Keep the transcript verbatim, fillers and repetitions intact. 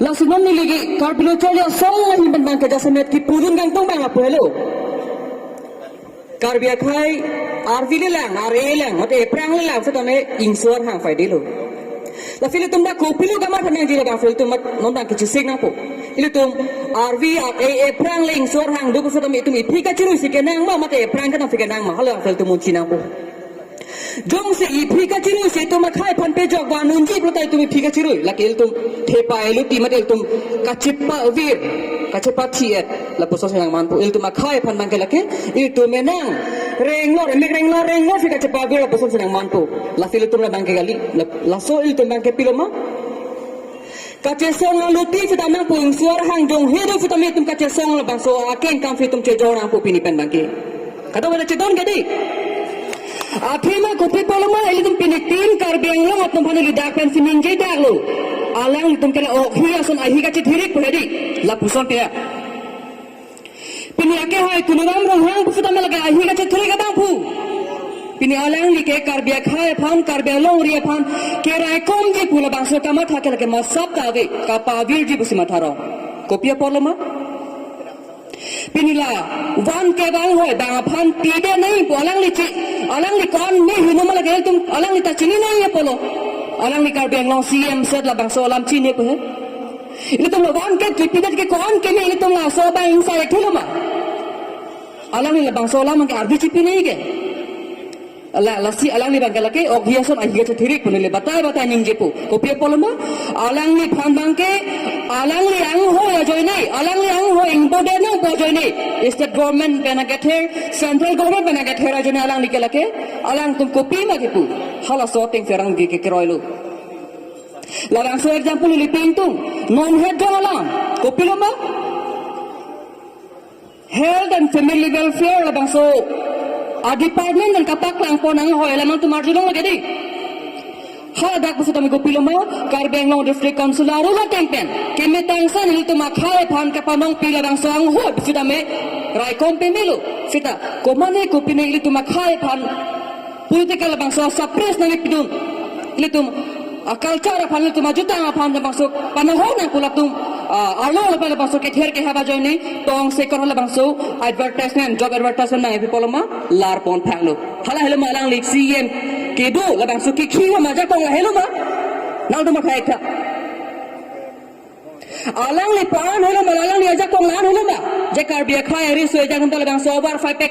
Lason non neli ke Karbi Lo Charli Asong ahin pen abang ke jasemet kipudun kangtung abang apo helo. Karbi akhei arvi le lang, ar-e lang, mate ephrang le lang setame ingso arhang faidelo. La file tum dak kopilo kamatha nangji labang file tum mat non abang kechesik nangpo. Ilitum arvi ar-e ephrang le ingso arhang do pusitame itum iphi kachirui si kenang ma mate ephrang kedam si kenang ma hala file tum munchi nangpo. Jongsi iphi kachirui si itum akhei aphan pejok vanunji pulote itum iphi kachirui. Lake ilitum thepa eluti mate ilitum kachepavir, kachepathi-et. Lapuson si nangmanpo. Ilitum akhei aphan abang ke lake ilitum menang renglor, emek renglor renglor si kachepavir lapuson si nangmanpo. La file tum labang ke kali. La, laso ilitum abang ke pilo ma. Kachesong aluti seta nangpo, ingso arhang jonghe do setame itum kachesong labangso akeng kam si itum chejor nangpo pini pen abang ke. Kadokave chedon ke dei. Athema kopi apotlo ma ilitum pini tin Karbi Anglong atum aphan ili dak pensi ningje daklo. Alanglitum ke la ok hi ason ahi kachethirik pu he dei. Lapuson ke ya. Pini akehai Tuliram Ronghang pusitame lake ahi kachethirik abang pu. Pini alangli ke Karbi akhei aphan, Karbi alongri aphan keraikomji pu labangso kamatha ke lake masap ta ave, kapavirji pusi matha rong. Kopi apotlo ma? Pini la van kevang hoi bang aphan pide nangji pu alangli chi, alangli ko-an me heno ma lake ilitum alangli ta chini nangji apotlo. Alangli Karbi Anglong C M set labangso alam chini pu he. Ilitum la van ke kipidet ke ko-an keme ilitum laso abang ingsa ethelo ma? Alangli labangso alam ke ardi chipi nangji ke. La, lasi alangli abang ke lake ok hi ason ahi kachethirik pu neli batai batai ningjepo. Kopi apotlo ma? Alangliphan abang ke alangli anghoi ajoine, alangli anghoi ingbode nangpo ajoine state government pen akether, central government pen akether ajoine alangli ke lake alangtum kopi ma kipu. Halaso ateng pherangke kekeroilo. Labangso example ili pingtung. Non het jong alam. Kopilo ma? Health and Family Welfare labangso a-department pen kapaklang pon anghoi alam nangtum arjulong lake dei. Hadak pusitame kopilo ma, Karbi Anglong District Council aru la tengpen kemetang san ilitum akhei aphan kapanongpi labangso anghoi pusitame raikom pemelo. Seta komatne kopine ilitum akhei aphan political labangso suppress nangpidun. Ilitum a-culture aphan, ilitum ajutang aphan labangso panahok nangpo latum, ah, arlo lapen labangso kether kehap ajoine tongsekot labangso advertisement, job advertisement nangpi apotlo ma, lar pon phaklo. Hala helo ma alangli C M kedo labangso kekhi ma ajakong la helo ma? Nangtum akhei tha. Alangli pa-an helo ma, alangli ajakong la-an helo ma? Je Karbi akhei ariso ejang ta labangso over five pack